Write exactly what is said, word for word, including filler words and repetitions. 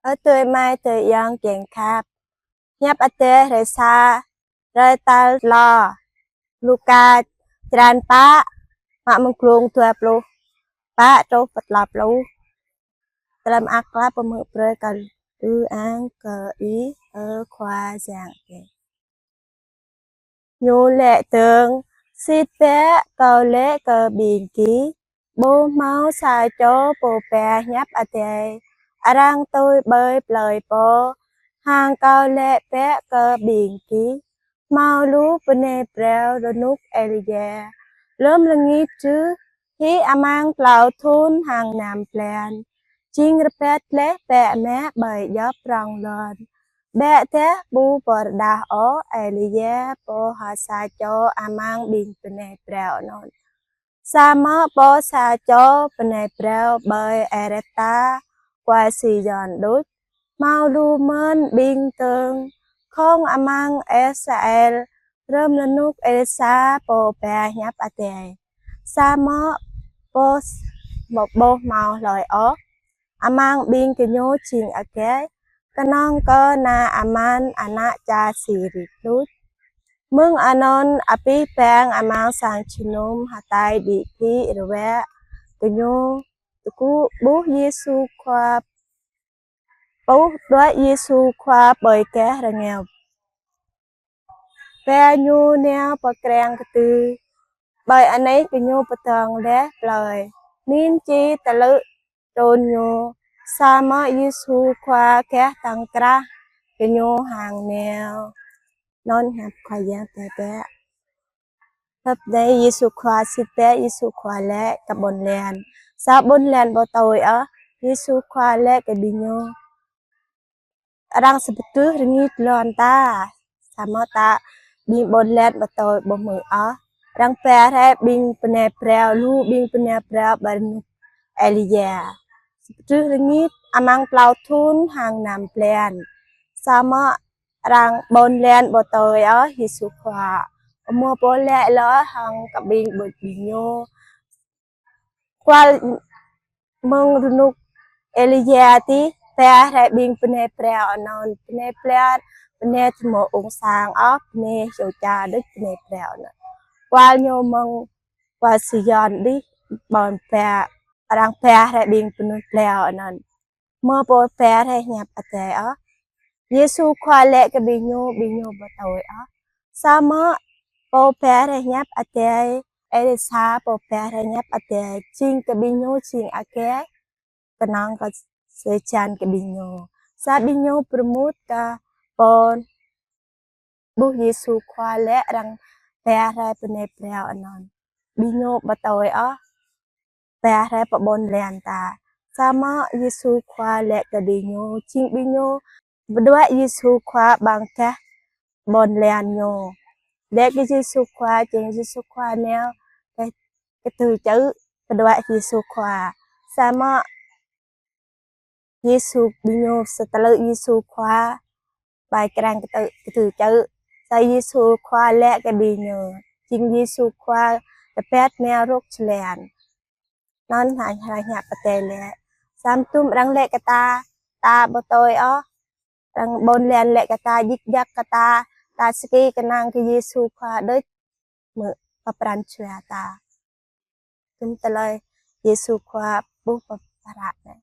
Ơ adơi amai adơi ayŏng kiăng khăp. Hiăp Adai hrơi sa, hrơi tal klâo. Luka črăn pă, mă mơ̆ng glông dua pluh pă truh pơ klâo pluh. Tơlơi mơak klă pơmơ̆ brơi kơ ư ang kơ Ih, ơ Khua Yang Adai. Ñu laĭ dơ̆ng: Sĭt biă Kâo laĭ kơ ƀing gih, ƀu hmâo sa čô pô ba hiăp Adai arăng tui ƀơi plơi pô. Hăng Kâo laĭ biă kơ ƀing gih, hmâo lu bơnai phrâo rơnŭk Êlia lơ̆m rơngit truh hĭ amăng klâo thŭn hăng năm blan, jing rơbat laih biă mă ƀơi djŏp prŏng lŏn. Biă dah ƀu pơrơđah ôh Êlia pô hơsa čô amăng ƀing bơnai phrâo anŭn. Samơ̆ pô sa čô bơnai phrâo ƀơi Sarepta, khua Sidôn đôč, hmâo lu mơ̆n ƀing tơ̆ng khŏng amăng Israel rơ̆m rơnŭk Êlisa pô ba hiăp Adai. Samơ̆ pô s-, ƀu hmâo hlơi ôh amăng ƀing gơñu jing aka, kơnơ̆ng kơ Naaman ană čar Siri đôč. Mơ̆ng anŭn abih bang amăng sang jơnum hơtai đĭ đĭ rơwă, gơñu tơgŭ ƀuh Yêsu Khua, ƀuh đuaĭ Yêsu Khua ƀơi gah rơngiao. Ba Ñu nao pơ krang kơtư̆. Ƀơi anai gơñu pơdơ̆ng laih plơi, min či tơlư̆ trŭn Ñu. Samơ̆ Yêsu Khua gah tŏng krah gơñu hăng nao. Anŭn hiăp Khua Yang Adai. Tơdah Yêsu Khua sĭt biă, Yêsu Khua laĭ kơ ƀôn lan. Sa ƀôn lan ƀu tui ôh, Yêsu Khua laĭ kơ ƀing ñu: Arăng sa pơtrưh rơngit lŏn ta, samơ̆ ta ƀing ƀôn lan ƀu tui ƀu hmư̆ ôh. Arăng ba rai ƀing bơnai phrâo, lu ƀing bơnai phrâo ƀơi rơnŭk Êlia. Sa pơtrưh rơngit amăng klâo thŭn hăng năm blan. Samơ̆ arăng ƀôn lan ƀu tui ôh Yêsu Khua. Mơ̆ pô laĭ lơ hăng kơ ƀing ƀôn ƀing ñu: Kual mơ̆ng rơnŭk Êlia tih ba rai ƀing bơnai phrâo anŭn, bơnai phrâo, bơnai tơmô ung sang ôh, bơnai hyu ča đôč bơnai phrâo anŭn. Kual ñu mơ̆ng kual Sidôn đih ƀôn ba, arăng ba rai ƀing bơnai phrâo anŭn. Mơ̆ pô ba rai hiăp Adai ôh. Yêsu Khua laĭ kơ ƀing ñu, ƀing ñu ƀu tui ôh. Samơ̆ pô ba rai hiăp Adai, Êlisa pô ba rai hiăp Adai, jing kơ ƀing ñu jing aka, kơnơ̆ng kơ sơjan kơ ƀing ñu. Sa ƀing ñu pơrơmut kơ pô ƀuh Yêsu Khua laĭ arăng ba rai bơnai phrâo anŭn. Ƀing ñu ƀu tui ôh, ba rai pơ ƀôn lan ta. Samơ̆ Yêsu Khua laĭ kơ ƀing ñu, jing ƀing ñu pơđuaĭ Yêsu Khua ƀơi gah ƀôn lan ñu. Laĭ kơ Yêsu Khua, jing Yêsu Khua nao kơ, kơtư̆ čư̆ pơđuaĭ Yêsu Khua. Samơ̆ Yêsu ƀing ñu sa tơlư̆ Yêsu Khua ƀơi krang kơtư̆, kơtư̆ čư̆. Sa Yêsu Khua laĭ kơ ƀing ñu, jing Yêsu Khua rơbat nao rŏk jơlan. Anŭn hăng hră hiăp Adai laĭ. Samơ̆ tơm arăng laĭ kơ ta, ta ƀu tui ôh. Arăng ƀôn lan laĭ kơ ta, djik djak kơ ta, ta sơki kơnang kơ Yêsu Khua đôč mơ̆ pơ pran jua ta. Tơm tơlơi Yêsu Khua ƀuh pơ hră anai.